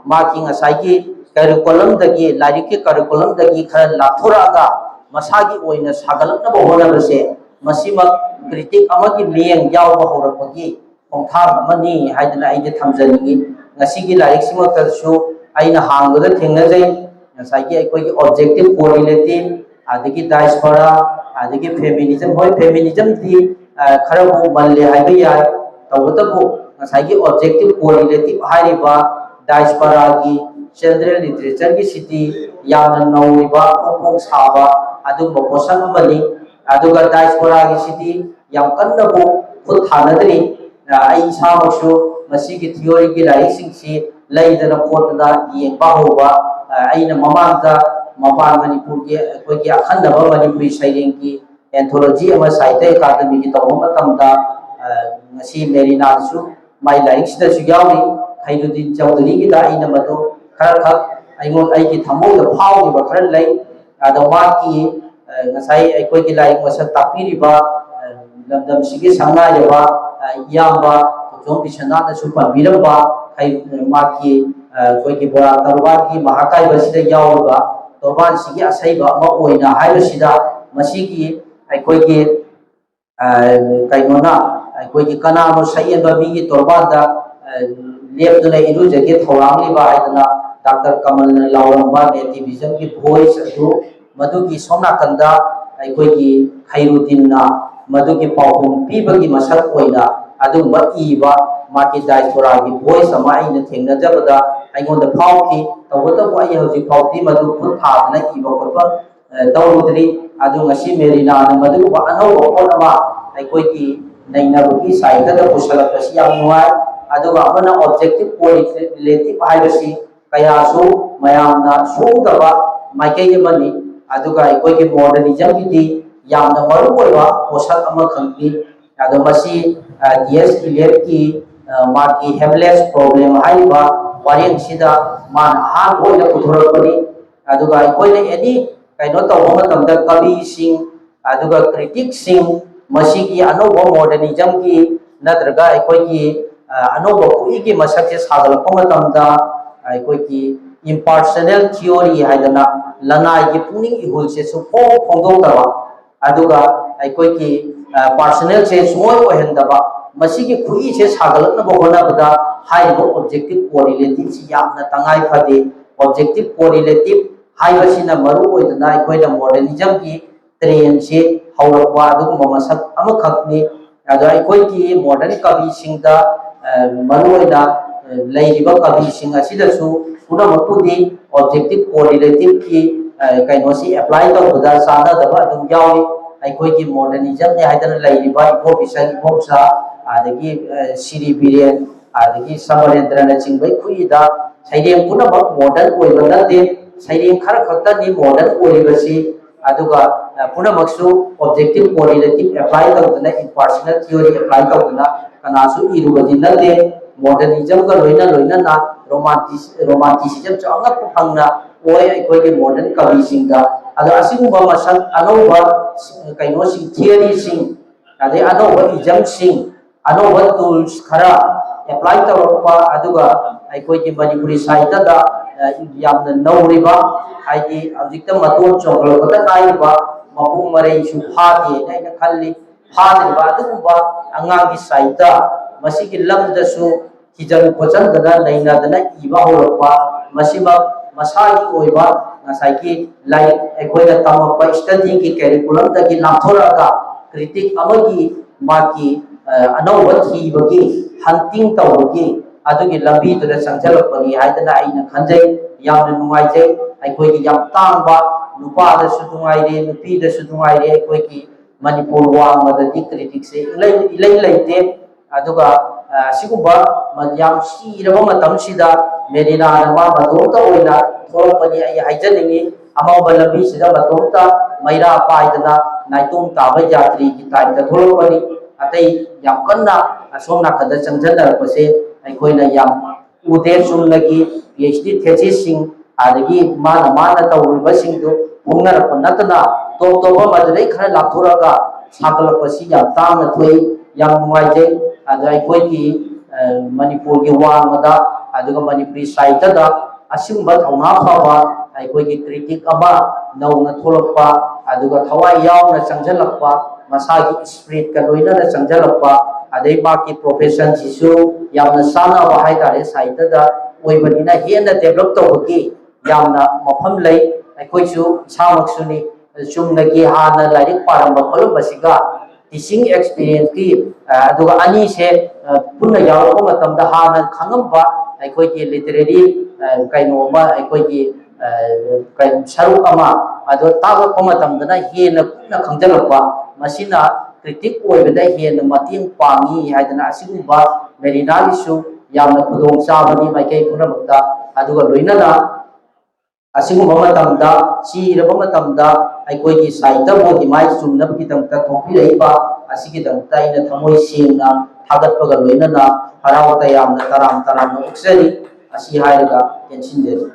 ꯃꯥꯒꯤ ꯉꯁꯥꯏꯒꯤ ꯀꯔꯤꯀꯨꯂꯝꯗꯒꯤ, ꯂꯥꯏꯔꯤꯛꯀꯤ ꯀꯔꯤꯀꯨꯂꯝꯗꯒꯤ ꯈꯔ ꯂꯥꯞꯊꯣꯔꯛꯑꯒ ꯃꯁꯥꯒꯤ ꯑꯣꯏꯅ ꯁꯥꯒꯠꯂꯛꯅꯕ ꯍꯣꯠꯅꯕꯁꯦ, ꯃꯁꯤꯃꯛ ꯀ꯭ꯔꯤꯇꯤꯛ ꯑꯃꯒꯤ ꯃꯤꯠꯌꯦꯡ ꯌꯥꯎꯕ ꯍꯧꯔꯛꯄꯒꯤ ꯈꯣꯡꯊꯥꯡ ꯑꯃꯅꯤ ꯍꯥꯏꯗꯅ ꯑꯩꯗꯤ ꯊꯝꯖꯅꯤꯡꯏ꯫ ꯉꯁꯤꯒꯤ ꯂꯥꯏꯔꯤꯛꯁꯤꯃꯛꯇꯁꯨ ꯑꯩꯅ ꯍꯥꯡꯕꯗ ꯊꯦꯡꯅꯖꯩ, ꯉꯁꯥꯏꯒꯤ ꯑꯩꯈꯣꯏꯒꯤ ꯑꯣꯕꯖꯦꯛꯇꯤꯚ ꯀꯣꯔꯤꯂꯦꯇꯤꯚ, ꯑꯗꯒꯤ ꯗꯥꯏꯁꯄꯣꯔꯥ, ꯑꯗꯒꯤ ꯐꯦꯃꯤꯅꯤꯖꯝ꯫ ꯍꯣꯏ, ꯐꯦꯃꯤꯅꯤꯖꯝꯗꯤ ꯑ, ꯈꯔꯕꯨ ꯃꯜꯂꯦ ꯍꯥꯏꯕ ꯌꯥꯏ꯫ ꯇꯧꯕꯇꯕꯨ ꯉꯁꯥꯏꯒꯤ ꯑꯣꯕꯖꯦꯛꯇꯤꯚ ꯀꯣꯔꯤꯂꯦꯇꯤꯚ ꯍꯥꯏꯔꯤꯕ ꯗꯥꯏꯁꯄꯣꯔꯥꯒꯤ ꯆꯤꯜꯗ꯭ꯔꯦꯟ ꯂꯤꯇꯔꯦꯆꯔꯒꯤꯁꯤꯗꯤ ꯌꯥꯝꯅ ꯅꯧꯔꯤꯕ, ꯐꯣꯡ ꯐꯣꯡ ꯁꯥꯕ ꯑꯗꯨꯒꯨꯝꯕ ꯄꯣꯠꯁꯛ ꯑꯃꯅꯤ꯫ ꯑꯗꯨꯒ ꯗꯥꯏꯁꯄꯣꯔꯥꯒꯤꯁꯤꯗꯤ ꯌꯥꯝ ꯀꯟꯅꯕꯨ ꯈꯨꯠ ꯊꯥꯅꯗ꯭ꯔꯤ꯫ ꯑ, ꯑꯩ ꯏꯁꯥꯃꯛꯁꯨ ꯃꯁꯤꯒꯤ ꯊꯤꯑꯣꯔꯤꯒꯤ ꯂꯥꯏꯔꯤꯛꯁꯤꯡꯁꯤ ꯂꯩꯗꯅ ꯈꯣꯠꯇꯅ ꯌꯦꯡꯕ ꯍꯧꯕ, ꯑ, ꯑꯩꯅ ꯃꯃꯥꯡꯗ ꯃꯄꯥꯟ ꯃꯅꯤꯄꯨꯔꯒꯤ ꯑꯩꯈꯣꯏꯒꯤ ꯑꯈꯟꯅꯕ ꯃꯅꯤꯄꯨꯔꯤ ꯁꯩꯔꯦꯡꯒꯤ ꯑꯦꯟꯊꯣꯂꯣꯖꯤ ꯑꯃ ꯁꯥꯍꯤꯇ꯭ꯌ ꯑꯦꯀꯥꯗꯃꯤꯒꯤ ꯇꯧꯕ ꯃꯇꯝꯗ, ꯑ, ꯉꯁꯤ ꯃꯦꯔꯤꯅꯥꯗꯁꯨ ꯃꯥꯏ ꯂꯥꯏꯔꯤꯛꯁꯤꯗꯁꯨ ꯌꯥꯎꯔꯤ꯫ ꯈꯩꯔꯨꯗꯤꯟ ꯆꯧꯙꯨꯔꯤꯒꯤꯗ ꯑꯩꯅ ꯃꯗꯨ ꯈꯔ ꯈꯛ ꯑꯩꯉꯣꯟ-, ꯑꯩꯒꯤ ꯊꯃꯣꯏꯗ ꯐꯥꯎꯈꯤꯕ ꯈꯔ ꯂꯩ꯫ ꯑꯗꯣ ꯃꯍꯥꯛꯀꯤ, ꯑ, ꯉꯁꯥꯏ ꯑꯩꯈꯣꯏꯒꯤ ꯂꯥꯏꯔꯤꯛ ꯃꯁꯛ ꯇꯥꯛꯄꯤꯔꯤꯕ, ꯑ, ꯂꯝꯗꯝꯁꯤꯒꯤ ꯁꯛꯅꯥꯏꯔꯕ, ꯑ, ꯏꯌꯥꯝꯕ ꯊꯣꯛꯆꯣꯝ ꯕꯤꯁ꯭ꯋꯅꯥꯊꯅꯁꯨ ꯄꯟꯕꯤꯔꯝꯕ ꯈꯩ-, ꯃꯍꯥꯛꯀꯤ, ꯑ, ꯑꯩꯈꯣꯏꯒꯤ ꯕꯣꯔꯥ ꯇꯔꯕꯥꯟꯒꯤ ꯃꯍꯥꯀꯥꯏꯕꯁꯤꯗ ꯌꯥꯎꯔꯤꯕ ꯇꯣꯔꯕꯥꯟꯁꯤꯒꯤ ꯑꯁꯩꯕ ꯑꯃ ꯑꯣꯏꯅ ꯍꯥꯏꯕꯁꯤꯗ, ꯃꯁꯤꯒꯤ ꯑꯩꯈꯣꯏꯒꯤ, ꯑ, ꯀꯩꯅꯣꯅ, ꯑꯩꯈꯣꯏꯒꯤ ꯀꯅꯥꯅꯣ ꯁꯛꯌꯦꯟꯕ ꯃꯤꯒꯤ ꯇꯣꯔꯕꯥꯟꯗ, ꯑ, ꯂꯦꯞꯇꯨꯅ ꯏꯔꯨꯖꯒꯦ ꯊꯧꯔꯥꯡꯂꯤꯕ ꯍꯥꯏꯗꯅ ꯗꯥꯛꯇꯔ ꯀꯃꯜꯅ ꯂꯥꯎꯔꯝꯕ ꯅꯦꯇꯤꯚꯤꯖꯝꯒꯤ ꯚꯣꯏꯁ ꯑꯗꯨ, ꯃꯗꯨꯒꯤ ꯁꯣꯝ ꯅꯥꯀꯟꯗ ꯑꯩꯈꯣꯏꯒꯤ ꯈꯩꯔꯨꯗꯤꯟꯅ ꯃꯗꯨꯒꯤ ꯄꯥꯎꯈꯨꯝ ꯄꯤꯕꯒꯤ ꯃꯁꯛ ꯑꯣꯏꯅ ꯑꯗꯨꯒꯨꯝꯕ ꯏꯕ ꯃꯥꯒꯤ ꯗꯥꯏꯁꯄꯣꯔꯥꯒꯤ ꯚꯣꯏꯁ ꯑꯃ ꯑꯩꯅ ꯊꯦꯡꯅꯖꯕꯗ, ꯑꯩꯉꯣꯟꯗ ꯐꯥꯎꯈꯤ꯫ ꯇꯧꯕꯇꯕꯨ ꯑꯩ ꯍꯧꯖꯤꯛ ꯐꯥꯎꯗꯤ ꯃꯗꯨ ꯈꯨꯠ ꯊꯥꯗꯅ ꯏꯕ ꯈꯣꯠꯄ, ꯑ, ꯇꯧꯔꯨꯗ꯭ꯔꯤ꯫ ꯑꯗꯨ ꯉꯁꯤ ꯃꯦꯔꯤꯅꯥꯅ ꯃꯗꯨꯒꯨꯝꯕ ꯑꯅꯧꯕ ꯄꯣꯠ ꯑꯃ ꯑꯩꯈꯣꯏꯒꯤ ꯅꯩꯅꯕꯒꯤ ꯁꯥꯏꯠꯇꯗ ꯄꯨꯁꯜꯂꯛꯄꯁꯤ ꯌꯥꯝ ꯅꯨꯡꯉꯥꯏ꯫ ꯑꯗꯨꯒ ꯑꯃꯅ objective correlative ꯍꯥꯏꯕꯁꯤ ꯀꯌꯥꯁꯨ ꯃꯌꯥꯝꯅ ꯁꯣꯛꯗꯕ ꯃꯥꯏꯀꯩ ꯑꯃꯅꯤ꯫ ꯑꯗꯨꯒ ꯑꯩꯈꯣꯏꯒꯤ modernismꯒꯤꯗꯤ ꯌꯥꯝꯅ ꯃꯔꯨꯑꯣꯏꯕ ꯄꯣꯠꯁꯛ ꯑꯃꯈꯛꯅꯤ꯫ ꯑꯗꯣ ꯃꯁꯤ, ꯑ, T S Eliotꯀꯤ, ꯑ, ꯃꯥꯒꯤ Hamlet's Problem ꯍꯥꯏꯔꯤꯕ ꯋꯥꯔꯦꯡꯁꯤꯗ ꯃꯥꯅ ꯑꯍꯥꯟꯕ ꯑꯣꯏꯅ ꯄꯨꯊꯣꯔꯛꯄꯅꯤ꯫ ꯑꯗꯨꯒ ꯑꯩꯈꯣꯏꯅ any ꯀꯩꯅꯣ ꯇꯧꯕ ꯃꯇꯝꯗ ꯀꯕꯤꯁꯤꯡ, ꯑꯗꯨꯒ criticꯁꯤꯡ, ꯃꯁꯤꯒꯤ ꯑꯅꯧꯕ modernismꯒꯤ ꯅꯠꯇ꯭ꯔꯒ ꯑꯩꯈꯣꯏꯒꯤ, ꯑ, ꯑꯅꯧꯕ ꯈꯨꯠꯏꯒꯤ ꯃꯁꯛꯁꯦ ꯁꯥꯒꯠꯂꯛꯄ ꯃꯇꯝꯗ ꯑꯩꯈꯣꯏꯒꯤ impersonal theory ꯍꯥꯏꯗꯅ ꯂꯅꯥꯏꯒꯤ ꯄꯨꯛꯅꯤꯡ ꯏꯍꯨꯜꯁꯦ ꯁꯨꯡꯐꯣꯡ ꯐꯣꯡꯗꯣꯛꯇꯕ, ꯑꯗꯨꯒ ꯑꯩꯈꯣꯏꯒꯤ, ꯑ, personalꯁꯦ ꯁꯨꯡꯑꯣꯏ ꯑꯣꯏꯍꯟꯗꯕ, ꯃꯁꯤꯒꯤ ꯈꯨꯠꯏꯁꯦ ꯁꯥꯒꯠꯂꯛꯅꯕ ꯍꯣꯠꯅꯕꯗ ꯍꯥꯏꯔꯤꯕ objective correlative ꯁꯤ ꯌꯥꯝꯅ ꯇꯉꯥꯏ ꯐꯗꯦ꯫ Objective correlative ꯍꯥꯏꯕꯁꯤꯅ ꯃꯔꯨ ꯑꯣꯏꯗꯅ ꯑꯩꯈꯣꯏꯅ modernismꯒꯤ trendꯁꯤ ꯍꯧꯔꯛꯄ ꯑꯗꯨꯒꯨꯝꯕ ꯃꯁꯛ ꯑꯃꯈꯛꯅꯤ꯫ ꯑꯗꯣ ꯑꯩꯈꯣꯏꯒꯤ modern ꯀꯕꯤꯁꯤꯡꯗ, ꯑ, ꯃꯔꯨꯑꯣꯏꯅ, ꯑ, ꯂꯩꯔꯤꯕ ꯀꯕꯤꯁꯤꯡ ꯑꯁꯤꯗꯁꯨ ꯄꯨꯝꯅꯃꯛꯄꯨꯗꯤ objective correlativeꯀꯤ, ꯑ, ꯀꯩꯅꯣꯁꯤ apply ꯇꯧꯕꯗ ꯆꯥꯟꯅꯗꯕ ꯑꯗꯨꯝ ꯌꯥꯎꯏ꯫ ꯑꯩꯈꯣꯏꯒꯤ modernismꯅꯤ ꯍꯥꯏꯗꯅ ꯂꯩꯔꯤꯕ ꯏꯕꯣꯕꯤꯁꯛ, ꯏꯕꯣꯝꯆꯥ, ꯑꯗꯒꯤ, ꯑ, ꯁꯤꯔꯤ ꯕꯤꯔꯦꯟ, ꯑꯗꯒꯤ ꯁꯃꯔꯦꯟꯗ꯭ꯔꯅꯆꯤꯡꯕ ꯈꯨꯠꯏꯗ ꯁꯩꯔꯦꯡ ꯄꯨꯝꯅꯃꯛ modern ꯑꯣꯏꯕ ꯅꯠꯇꯦ꯫ ꯁꯩꯔꯦꯡ ꯈꯔ ꯈꯛꯇꯅꯤ modern ꯑꯣꯏꯔꯤꯕꯁꯤ꯫ ꯑꯗꯨꯒ, ꯑ, ꯄꯨꯝꯅꯃꯛꯁꯨ objective correlative apply ꯇꯧꯗꯅ impersonal theory apply ꯇꯧꯗꯅ ꯀꯅꯥꯁꯨ ꯏꯔꯨꯕꯗꯤ ꯅꯠꯇꯦ꯫ Modernismꯒ ꯂꯣꯏꯅ ꯂꯣꯏꯅꯅ romantic-, romanticismꯁꯨ ꯑꯉꯛꯄ ꯐꯪꯅ ꯑꯣꯏ ꯑꯩꯈꯣꯏꯒꯤ modern ꯀꯕꯤꯁꯤꯡꯗ꯫ ꯑꯗꯣ ꯑꯁꯤꯒꯨꯝꯕ ꯃꯁꯛ ꯑꯅꯧꯕ, ꯑ, ꯀꯩꯅꯣꯁꯤꯡ, theoryꯁꯤꯡ, ꯑꯗꯩ ꯑꯅꯧꯕ ismꯁꯤꯡ, ꯑꯅꯧꯕ tools ꯈꯔ apply ꯇꯧꯔꯛꯄ, ꯑꯗꯨꯒ ꯑꯩꯈꯣꯏꯒꯤ ꯃꯅꯤꯄꯨꯔꯤ ꯁꯥꯍꯤꯇ꯭ꯌꯗ, ꯑ, ꯌꯥꯝꯅ ꯅꯧꯔꯤꯕ, ꯍꯥꯏꯗꯤ ꯍꯧꯖꯤꯛꯇ ꯃꯇꯣꯟ ꯆꯣꯡꯈꯠꯂꯛꯄꯗ ꯉꯥꯏꯔꯤꯕ, ꯃꯄꯨꯡ ꯃꯔꯩꯁꯨ ꯐꯥꯗꯦꯅ ꯑꯩꯅ ꯈꯜꯂꯤ꯫ ꯐꯥꯗ꯭ꯔꯤꯕ ꯑꯗꯨꯒꯨꯝꯕ ꯑꯉꯥꯡꯒꯤ ꯁꯥꯍꯤꯇ꯭ꯌ, ꯃꯁꯤꯒꯤ ꯂꯝꯗꯁꯨ ꯊꯤꯖꯤꯟ ꯈꯣꯠꯆꯤꯟꯗꯅ ꯅꯩꯅꯗꯅ ꯏꯕ ꯍꯧꯔꯛꯄ, ꯃꯁꯤꯃꯛ ꯃꯁꯥꯒꯤ ꯑꯣꯏꯕ ꯉꯁꯥꯏꯒꯤ ꯂꯥꯏꯔꯤꯛ ꯑꯩꯈꯣꯏꯅ ꯇꯝꯃꯛꯄ studyꯒꯤ curriculumꯗꯒꯤ ꯂꯥꯞꯊꯣꯔꯛꯑꯒ critic ꯑꯃꯒꯤ ꯃꯥꯒꯤ, ꯑ, ꯑꯅꯧꯕ ꯊꯤꯕꯒꯤ, hunting ꯇꯧꯕꯒꯤ, ꯑꯗꯨꯒꯤ ꯂꯝꯕꯤꯗꯨꯗ ꯆꯪꯁꯤꯜꯂꯛꯄꯅꯤ ꯍꯥꯏꯗꯅ ꯑꯩꯅ ꯈꯟꯖꯩ꯫ ꯌꯥꯝꯅ ꯅꯨꯡꯉꯥꯏꯖꯩ꯫ ꯑꯩꯈꯣꯏꯒꯤ ꯌꯥꯝ ꯇꯥꯡꯕ, ꯅꯨꯄꯥꯗꯁꯨ ꯅꯨꯡꯉꯥꯏꯔꯦ, ꯅꯨꯄꯤꯗꯁꯨ ꯅꯨꯡꯉꯥꯏꯔꯦ, ꯑꯩꯈꯣꯏꯒꯤ ꯃꯅꯤꯄꯨꯔ ꯋꯥꯡꯃꯗꯗꯤ ꯀ꯭ꯔꯤꯇꯤꯛꯁꯦ ꯏꯂꯩ ꯏꯂꯩ ꯂꯩꯇꯦ꯫ ꯑꯗꯨꯒ ꯑ, ꯑꯁꯤꯒꯨꯝꯕ ꯃ- ꯌꯥꯝ ꯆꯤꯔꯕ ꯃꯇꯝꯁꯤꯗ ꯃꯦꯔꯤꯅꯥꯅ ꯃꯥ ꯃꯇꯣꯝꯇ ꯑꯣꯏꯅ ꯊꯣꯛꯂꯛꯄꯅꯤ ꯑꯩ ꯍꯥꯏꯖꯅꯤꯡꯉꯤ꯫ ꯑꯃꯝꯕ ꯂꯝꯕꯤꯁꯤꯗ ꯃꯇꯣꯝꯇ ꯃꯩꯔꯥ ꯄꯥꯏꯗꯅ ꯅꯥꯏꯇꯣꯝ ꯇꯥꯕ ꯌꯥꯇ꯭ꯔꯤꯒꯤ ꯇꯥꯏꯞꯇ ꯊꯣꯛꯂꯛꯄꯅꯤ꯫ ꯑꯇꯩ ꯌꯥꯝ ꯀꯟꯅ ꯑꯁꯣꯝ ꯅꯥꯀꯟꯗ ꯆꯪꯁꯤꯟꯅꯔꯛꯄꯁꯦ ꯑꯩꯈꯣꯏꯅ ꯌꯥꯝ ꯎꯗꯦ꯫ ꯆꯨꯝꯅꯒꯤ ꯄꯤ ꯑꯩꯆ ꯗꯤ ꯊꯦꯁꯤꯁꯁꯤꯡ ꯑꯗꯒꯤ ꯃꯥꯅ ꯃꯥꯅ ꯇꯧꯔꯤꯕꯁꯤꯡꯗꯨ ꯐꯣꯡꯅꯔꯛꯄ ꯅꯠꯇꯅ ꯇꯣꯞ ꯇꯣꯞꯄ ꯃꯗꯨꯗꯩ ꯈꯔ ꯂꯥꯞꯊꯣꯔꯛꯑꯒ ꯁꯥꯒꯠꯂꯛꯄꯁꯤ ꯌꯥꯝ ꯇꯥꯡꯅ ꯊꯣꯛꯏ꯫ ꯌꯥꯝ ꯅꯨꯡꯉꯥꯏꯖꯩ꯫ ꯑꯗꯣ ꯑꯩꯈꯣꯏꯒꯤ ꯑ, ꯃꯅꯤꯄꯨꯔꯒꯤ ꯋꯥꯡꯃꯗ ꯑꯗꯨꯒ ꯃꯅꯤꯄꯨꯔꯤ ꯁꯥꯍꯤꯇ꯭ꯌꯗ ꯑꯁꯤꯒꯨꯝꯕ ꯊꯧꯅꯥ ꯐꯕ ꯑꯩꯈꯣꯏꯒꯤ ꯀ꯭ꯔꯤꯇꯤꯛ ꯑꯃ ꯅꯧꯅ ꯊꯣꯛꯂꯛꯄ, ꯑꯗꯨꯒ ꯊꯋꯥꯏ ꯌꯥꯎꯅ ꯆꯪꯁꯤꯜꯂꯛꯄ, ꯃꯁꯥꯒꯤ ꯁ꯭ꯄꯤꯔꯤꯠꯀ ꯂꯣꯏꯅꯅ ꯆꯪꯁꯤꯜꯂꯛꯄ, ꯑꯗꯩ ꯃꯍꯥꯛꯀꯤ ꯄ꯭ꯔꯣꯐꯦꯁꯟꯁꯤꯁꯨ ꯌꯥꯝꯅ ꯆꯥꯟꯅꯕ ꯍꯥꯏꯇꯥꯔꯦ ꯁꯥꯍꯤꯇ꯭ꯌꯗ ꯑꯣꯏꯕꯅꯤꯅ ꯍꯦꯟꯅ ꯗꯦꯕꯂꯞ ꯇꯧꯕꯒꯤ ꯌꯥꯝꯅ ꯃꯐꯝ ꯂꯩ꯫ ꯑꯩꯈꯣꯏꯁꯨ ꯏꯁꯥꯃꯛꯁꯨꯅꯤ꯫ ꯆꯨꯝꯅꯒꯤ ꯍꯥꯟꯅ ꯂꯥꯏꯔꯤꯛ ꯄꯥꯔꯝꯕ ꯈꯣꯠꯂꯝꯕꯁꯤꯒ ꯇꯤꯆꯤꯡ ꯑꯦꯛꯁꯄꯤꯔꯤꯌꯦꯟꯁꯀꯤ ꯑꯗꯨꯒ ꯑꯅꯤꯁꯦ ꯄꯨꯟꯅ ꯌꯥꯎꯔꯛꯄ ꯃꯇꯝꯗ ꯍꯥꯟꯅ ꯈꯪꯉꯝꯕ ꯑꯩꯈꯣꯏꯒꯤ ꯂꯤꯇꯔꯦꯔꯤ ꯀꯩꯅꯣ ꯑꯃ ꯑꯩꯈꯣꯏꯒꯤ ꯀꯩ- ꯁꯔꯨꯛ ꯑꯃ ꯑꯗꯣ ꯇꯥꯛꯂꯛꯄ ꯃꯇꯝꯗꯅ ꯍꯦꯟꯅ ꯀꯨꯞꯅ ꯈꯪꯖꯤꯜꯂꯛꯄ, ꯃꯁꯤꯅ ꯀ꯭ꯔꯤꯇꯤꯛ ꯑꯣꯏꯕꯗ ꯍꯦꯟꯅ ꯃꯇꯦꯡ ꯄꯥꯡꯉꯤ ꯍꯥꯏꯗꯅ ꯑꯁꯤꯒꯨꯝꯕ ꯃꯦꯔꯤꯅꯥꯒꯤꯁꯨ ꯌꯥꯝꯅ ꯈꯨꯗꯣꯡ ꯆꯥꯕꯅꯤ ꯃꯥꯏꯀꯩ ꯄꯨꯝꯅꯃꯛꯇ꯫ ꯑꯗꯨꯒ ꯂꯣꯏꯅꯅ ꯑꯁꯤꯒꯨꯝꯕ ꯃꯇꯝꯗ, ꯆꯤꯔꯕ ꯃꯇꯝꯗ ꯑꯩꯈꯣꯏꯒꯤ ꯁꯥꯍꯤꯇ꯭ꯌꯕꯨ ꯏꯃꯥꯏ ꯆꯨꯝꯅꯕꯒꯤꯗꯃꯛꯇ ꯊꯣꯛꯄꯤꯔꯛꯏꯕ ꯑꯁꯤꯒꯤꯗꯃꯛꯇ ꯑꯩꯅ ꯊꯃꯣꯏ ꯁꯦꯡꯅ ꯊꯥꯒꯠꯄꯒ ꯂꯣꯏꯅꯅ ꯍꯔꯥꯎ ꯇꯌꯥꯝꯅ ꯇꯔꯥꯝ ꯇꯔꯥꯝꯅ ꯑꯣꯛꯆꯔꯤ꯫ ꯑꯁꯤ ꯍꯥꯏꯔꯒ ꯇꯦꯟꯁꯤꯟꯖꯔꯤ꯫